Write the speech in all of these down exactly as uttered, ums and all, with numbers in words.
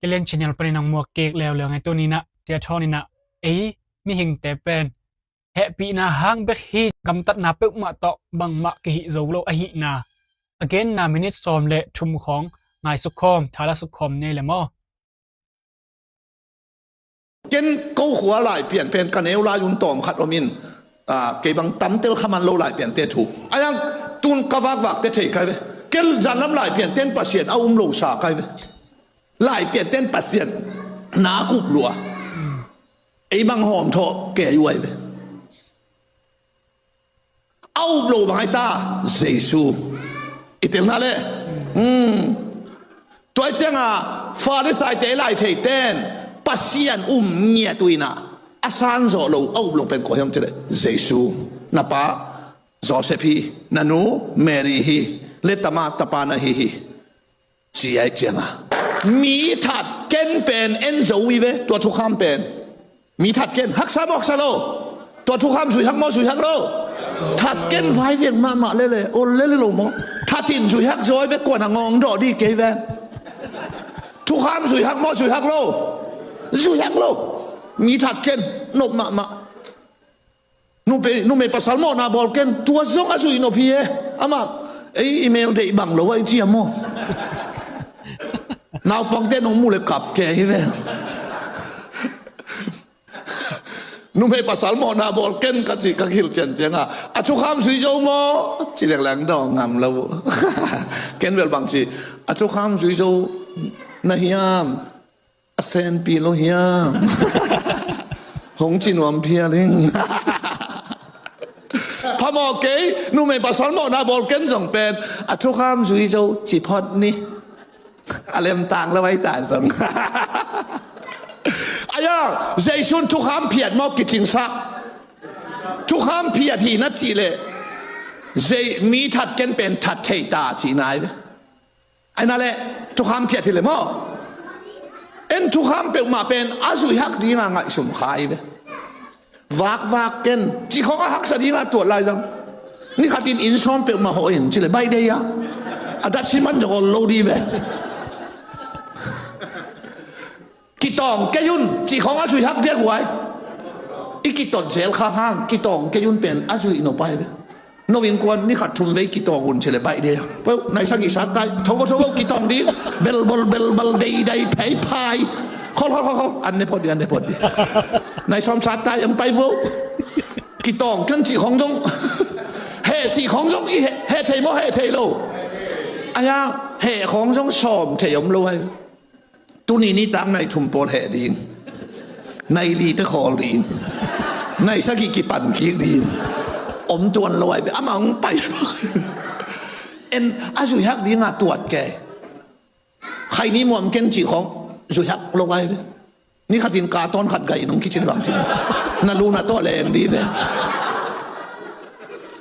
Alien Channel panin nang muak kik leuleu ngai. Tuni-in ah Sia Thawn in ah ei mihingte pen hehpihna hang bek hi, gamtatna peuhmah tawh bangmah kihih zo lo ahihna a genna minit sawm le thum khawng ngaisuk khawm, thala suk khawm ni le maw? Ken ko khua lai pian pen ka neu lai un tawm khat om in, ah, kei bang tamtel kha man lo lai piante thu. Ayang tun ka vakvakte thei kai ve. Ken zanlam lai pianten Pasian a um lo sa kai ve. Lai pianten Pasian na kup lua. Ei bang hawm thawh kei uh ai ve. A up lo bang ai ta, Jesu. I telna le. Hmm. Tua i cianga Farisaite lai theiten Pasian um ngiat uh inah a san zawh lo, a up lo pen kua hiam cih leh Jesu. Na pa Joseph hi, na nu Mary hi, le tama tapa na hi hi. Ci ai cianga mi that ken pen en zo i ve, tua thukham pen. Mi that ken haksa maw haksa lo? Tua thukham zui hak maw zui hak lo? That ken vai veng mahmah lele, o lele lo maw? That in zui hak zaw i ve, kuan a ngawng dawh di kei ven. Thukham zui hak maw zui hak lo? Zui hak lo. Mi that ken nop mahmah. Numei, numei pasal mawhna bawl ken, tua zong a zuih nop hi e. Amah ei email deih bang lo a i ciam maw? Naupangte nong mu le kap ke hi ve. Numei pasal mawhna bawl ken ka cih ka gil ciancianga a thukham zui zo maw? Ci lengleng dawng ngam lo. Ken bel bang ci a thukham zui zo na hiam? A senpi lo hiam? Hong ci nuam phial ing. Phamawh kei, numei pasal mawhna bawl ken zong pen a thukham zui zo ci phot ni. A lemtang lo ai ta zong. Aya, Jesu'n thukham phiat maw kicingsak? Thukham phiat hi na cih leh zei mi that ken pen that thei ta cihna ai ve. Aina le thukham phiat hi le maw? En thukham peuhmah pen a zuih hak dinga ngaihsum kha i ve. Vakvak ken cihkhawng a haksa dinga tuat lai zang. Nikhatin inn sawm peuhmah hawh in cih le baih dei a, a dat siman zong ol lo di ve. Kitawng kei un cihkhawng a zuih hak diak huai. I kitot zel khak hang kitawng kei un pen a zuih nop ai ve. No innkuan nikhat thum vei kitawng un cih le baih dei. Peuh, nai sagih sat tai, tho vo, tho vo, kitawng ding. Belbol, belbal, deidai, pheiphai. Khol, khol, khol, khol. An ne phot ding, an ne phot ding. Nai sawm sat tai, an pai vo. Kitawng ken cihkhawng zong. Heh cihkhawng zong i heh, heh thei maw, heh thei lo? Aya, heh khawng zong sawm thei om lo ai. Tuni nitak nai thum pawl heh ding, nai li te khawl ding, nai sagih kipan kik ding. Om tuan lo ai ve, amah hong pai. En a zuih hak dinga tuat ke. Khaini muam ken cihkhawng zuih hak lo ai ve. Nikhatin ka tawn khat gaih in hong kicin bang cin. Na lu na tawh leng di ve.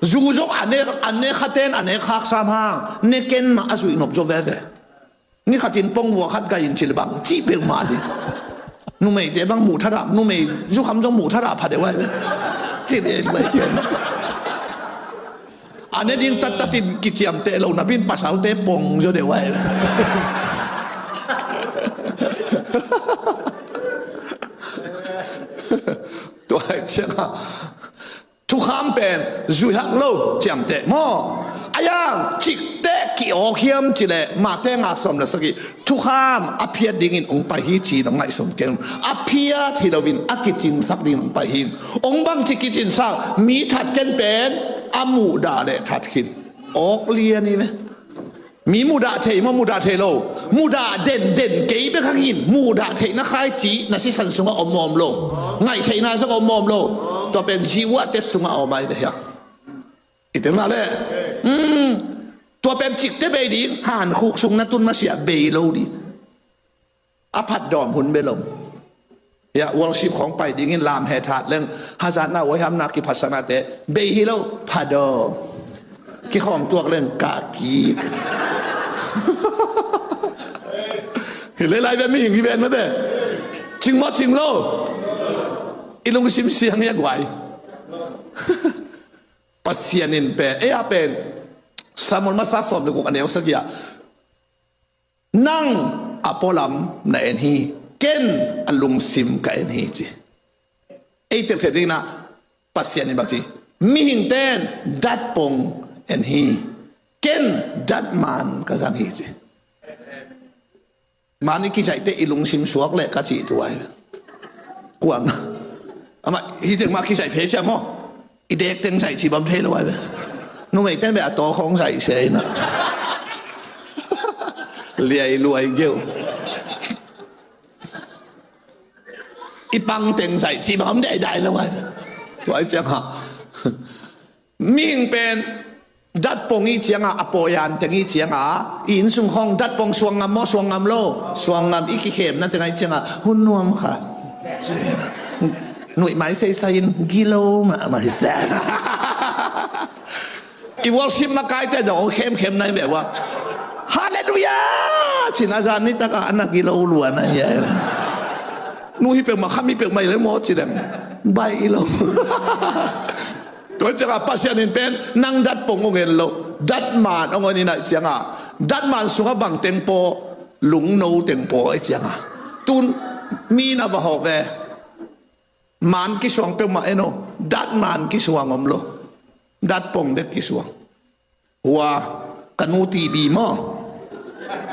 Zu zong a nek, a nek khaten a nek khak sam hang ne ken mah a zuih nop zo veve. Nikhatin pongvua khat gaih in cih le bang cih peuhmah ding. Numeite bang muh thadah, numei zukham zong muh thadah pha deuh ai ve. Cih deuh ai ve. A ne ding tattatin kiciamteh lo napin pasalte pong zaw deuh ai ve. Tua ai ciangah thukham pen zuih hak lo ciamteh maw? A yang cikteh ki-awk hiam cih leh Mate nga sawm le sagih thukham a phiat dingin hong pai hi ci-in hong ngaihsun keng. A phiat hi loin a kicingsak dingin hong pai hi. Hong bangci kicinsak mi that ken pen a muhdah le that khin awk lian hi ve. Mi mudah thei maw, mudah thei lo? Mudah den den kei bek hangin mudah theihna khaici na sisan sungah om mawm lo. Ngaih theihna zong om mawm lo. Tua pen ziuah tet sungah om ai ve hia. I telna le. Tua pen cikte bei ding, hankhuk sung na tun masiah bei lo ding. A phatdawm hun bel om. Hia, worship khawng pai dingin lam heh that leng hazatna huaihamna kiphatsaknate bei hi lo, phatdawm. Kikhawm tuak leng kah kik. Hi leilai ve mihing hi ven mate. Cing maw cing lo? I lungsim siang hia guai. Pasian in pen, ei a pen Samuel masa sawm le guk a neu sagih ah nang a pualam na en hi. Ken a lungsim ka en hi ci. Ei telkhiat dingin ah Pasian in bang ci? Mihingte in datpong en hi. Ken datman ka zang hi ci. Man i kizaihte i lungsim suak leh ka cih tuai. Kuang. Amah hi teng mah kizaih phei ciang maw? I dek teng zaih ci bang thei lo ai ve. Numei ten ve a taw khawng zaih se ina. Liai luai geu. I pang teng zaih ci bang om dai dai lo ai ve. Tuai ciang ha. Mihing pen datpong i cianga, a pawian teng i cianga, i innsung khawng datpong suang ngam maw, suang ngam lo, suang ngam i kikhemna teng i cianga, hun nuam kha. Nuih mai seisai in, gilo mah, mah hi sa. I worship makaite dong khemkhem nai ve ua. Hallelujah! Cin a zan ni taka ana gilo lua na hi ai. Nu hi peuh mah, kham hi peuh mai le maw ci deng. Bai i lo. Tua ciangah Pasian in pen nang datpong hong en lo, datman hong en inah ciangah, datman sungah bang teng paw, lungno teng paw i ciangah, tun mi na va hawh ve. Man kisuang peuhmah en aw, datman kisuang om lo. Datpong dek kisuang. Hua ka nu tibi maw?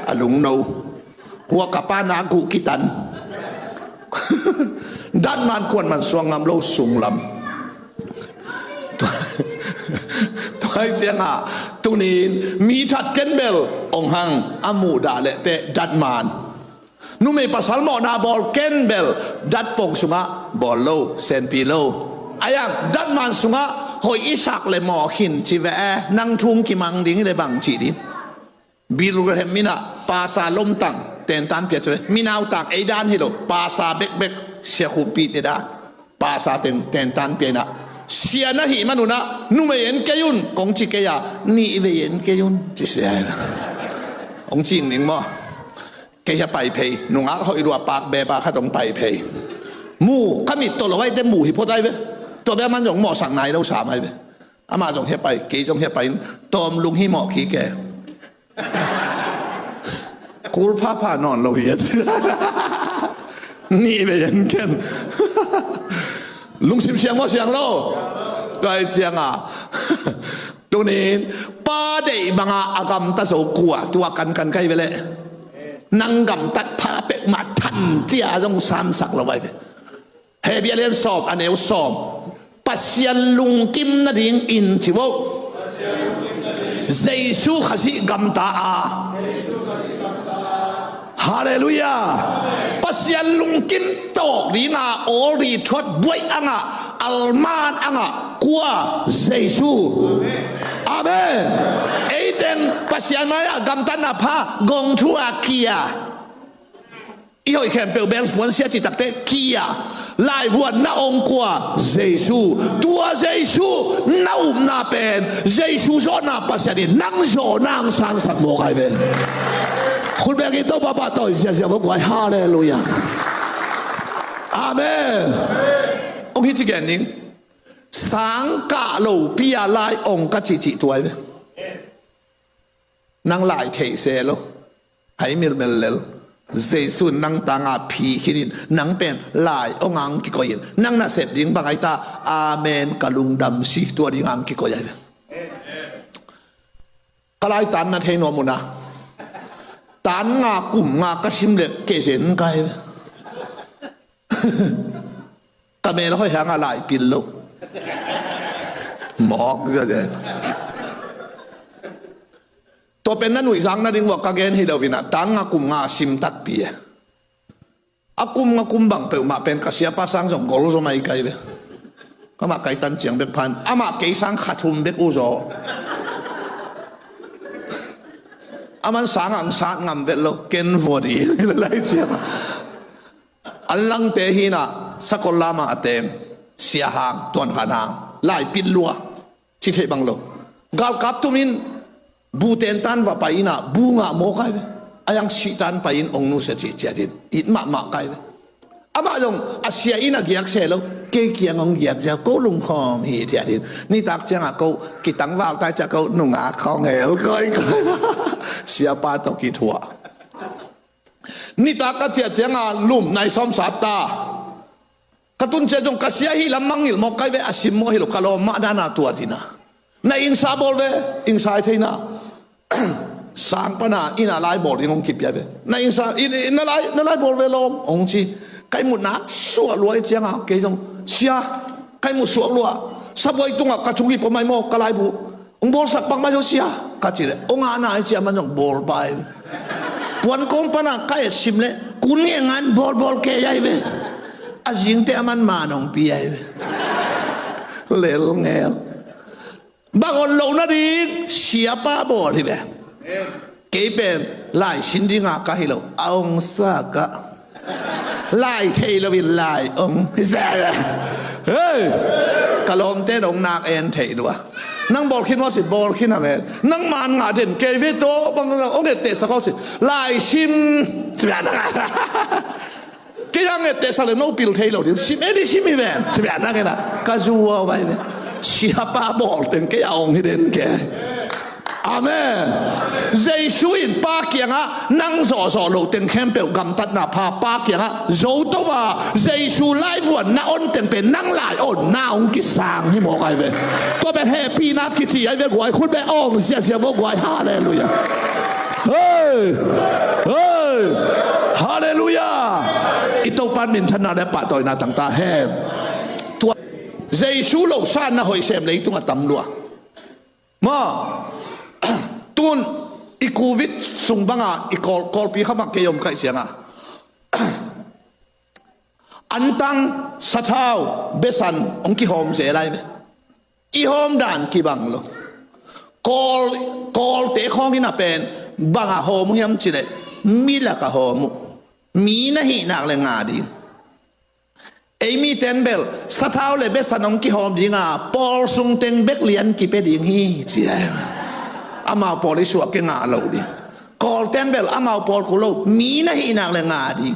A lungno. Hua ka pa na guh kitan. Datman kuanman suang ngam lo sunglam. Tuai cianga tunin mi that ken bel ong hang a muhdah lehteh datman. Numei pasal mawhna bawl ken bel datpong sungah bawl lo, senpi lo. Ayang datman sungah hoih i sak le mawh khin ci ve e, nang thung kimang ding i le bang cih ding. Billy Graham in ah pasa lomtang tentan pia ci ve, minautak ei dan hi lo, pasa bekbek sia khumpite dan. Pasa teng tentan pia inah, sia na hih manunah numei en kei un kong ci kei a, nih vei en kei un ci sia inah. Hong cing ning maw? Kei hia pai phei, nungak hoih lua pak bepa khat hong pai phei. Mu ka mit tawh lo aite mu hi phot ai ve. Tua bia man zong mawhsak nai lo sam ai ve. Amah zong hia pai, kei zong hia pai in tawm lung hi mawh kik e. Kul phapha nawn lo hi a ci. Nih vei en ken. Lungsim siang maw siang lo? Tuai cianga tunin pa deih banga a gamta zo kua tua kankan kai ve leh. Nang gamtat pha pek mah than cia zong sansak lo vai ve. Hebru a lian sawm a neu sawm. Pasian lungkim nadingin ci vo. Jesu Khazih gamta a. Halleluiah. Pasian lungkim tawk dinga awl ri thuat buaih angah, alman angah kua? Jesu. Amen. Eiteng Pasian mai-ah gamtatna pha gong thu a kia. I hoih khempeuh bel puansia citakte kia. Laivuanna ong kua? Jesu. Tua Jesu na upna pen Jesu zawhna Pasian in nang zawhna ang sansak mawk ai ve. Khutbeng in Topa pahtawi ziazia vok guai. Halleluiah. Amen. Ong hi ci gen ning. Sangkah lopi a lai ong ka cihcih tuai ve. Nang lai theih se lo. Hai milmel lel. Jesu in nang tanga phi khinin nang pen lai ong ang kikoihin nang nasep ding bang aita. Amen. Ka lungdam si tua ding ang kikoi ai. Ka lai tan na thei nuam una. Tan nga kum nga ka sim le kezen kai. Ka mel hoih hanga lai pil lo. Mawk zia zia. Tua pen na nuihzak nading vua ka gen hi lo inah tan nga kum nga sim takpi e. A kum nga kum bang peuhmah pen ka siapa sang zong gol zaw mai kai ve. Amah kai tan ciang bek phan amah kei sang kha thum bek uh zaw. Aman sang ang sat ngam vet lo ken vua di lai ciang. An langte hinah sakol lama a teng siahang tuankhan hang lai pil lua. Ci theih bang lo. Galkap tumin bu tentan va pai inah bu ngah maw kai ve. A yang sihtan pai in ong nusia cih ciatin it mahmah kai ve. Amah zong a sia in a giak se lo. Kei kiang ong giak zia ko lungkhawm hi ciatin nitak ciangah ko kitangval tai ciah ko nungak khawng hel kawikawi. Siapa tawh kithuah. Nitak ka ciah cianga lum nai sawm sat ta. Ka tun ciah zong ka sia hi lam mangngilh mawk kai ve, a sim mawk hi lo, ka lawm mah dana tua tina. Na ingsa bawl ve, ingsa i theina. Sang pana ina lai bawl ding hong kipia ve. Na ingsa, i, i, na lai, na lai bawl ve lawm hong ci. Kai mut nak suah luai cianga kei zong sia. Kai mut suak luah. Sabuai tungah ka chung hi pawh mai maw ka laibu. Hong bawlsak pak mai zo sia ka ci leh hong ana i cia man zong bawl pai. Puan kawm pana ka et sim leh kun nge ngan bawlbawl kei ai ve. A zingte a man man hong pi ai ve. Lel ngel. Bang on lo nading siapa bawl hi ve. Kei pen lai sin dinga ka hi lo a hong sa ka. Lai thei loin lai ong. Hei! Ka lawmte in ong nak en thei lua. Nang bawl khin maw si, bawl khin a ven. Nang man nga den kei ve tawh bang ong etteh sak aw si. Lai sim. Kei ang etteh sak le no pil thei lo ding. Sim e di sim hi ven. Ka zuau vai ve. Siapa bawl teng kei a ong hi den kei. Amen. Jesu in Pa kiangah nang zawhzawh loh teng khempeuh gamtatna pha Pa kiangah zo to a, Jesu laivuan na on teng pen nang lai onna hong kisang hi mawk ai ve. Tua pen hehpihna kici ai ve guai, khut beh awng ziahziah vo guai. Halleluiah. Hei! Hei! Halleluiah. I Topa minthanna le pahtawina tangta hen. Tua Jesu losa na hoih sem leitungah tam lua. Maw, tun i covid sung banga i kawl, kawlpi khamah kei om kaih cianga antang, sathau, besan hong kihawm zel ai ve. I hawm dan kibang lo. Kawl, kawlte khawngin a pen banga hawm uh hiam cileh milaka hawm uh. Mi na hihnak le nga ding. Ei miten bel sathau le besan hong kihawm dinga pawl sung teng bek lian kipia ding hi ci ai. Amau pawl i suah kei ngah lo ding. Kawlten bel amau pawl kul lo, mi na hihnak le nga ding.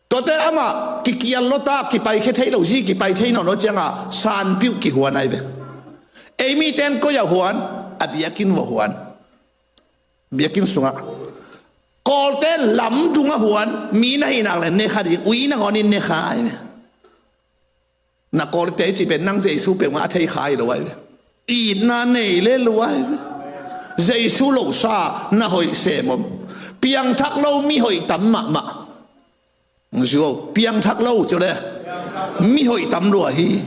Tuate amah kikial lota, kipaikhia thei lo, zi kipai thei nawn lo cianga sanpiuh kihuan ai ve. Ei miten koi a huan, a biakinn vua huan. Biakinn sungah kawlte lamdung a huan, mi na hihnak le nekha ding, ui nangawnin nekha ai ve. Na kawlte i cih pen nang Jesu peuhmah a thei kha hi lo ai ve. Itna nei le lo ai ve. Jesu losa na hoih sem om. Piangthak lo mi hoih tam mahmah. Zuau, piangthak lo cio le mi hoih tam lua hi.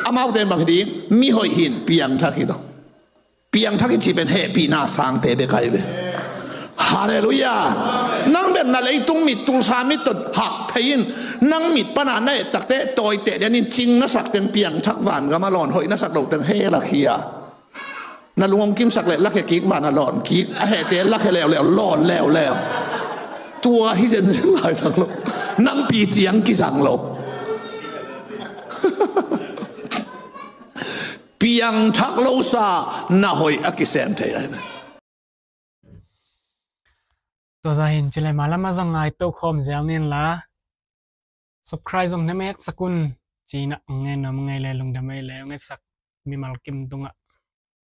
Amaute bang hi ding, mi hoih hin piangthak hi lo. Piangthak i cih pen hehpihna sangte bek ai ve. Halleluiah. Nang bek na leitung mit, tulsa mit tawh hak thei in, nang mit pana na et takte tawiteh lianin cing na sak teng piangthak vangam a lawn, hoih na sak lo teng hel a khia. Na lung hong kimsak leh lakhia kik, van a lawn kik, a hehte lakhia leuleu, lawn leuleu. Tua hi zenzen lai zang lo. Nang pi ciang kizang lo. Piangthak losa na hoih a kisem thei ai. Tua zahin cilai malama zong ngai to khawm zel nin la. Subscribe zong na meksak un. Cina ang ngai nuam ngai le lungdam ei le ngai sak mimal kim tungah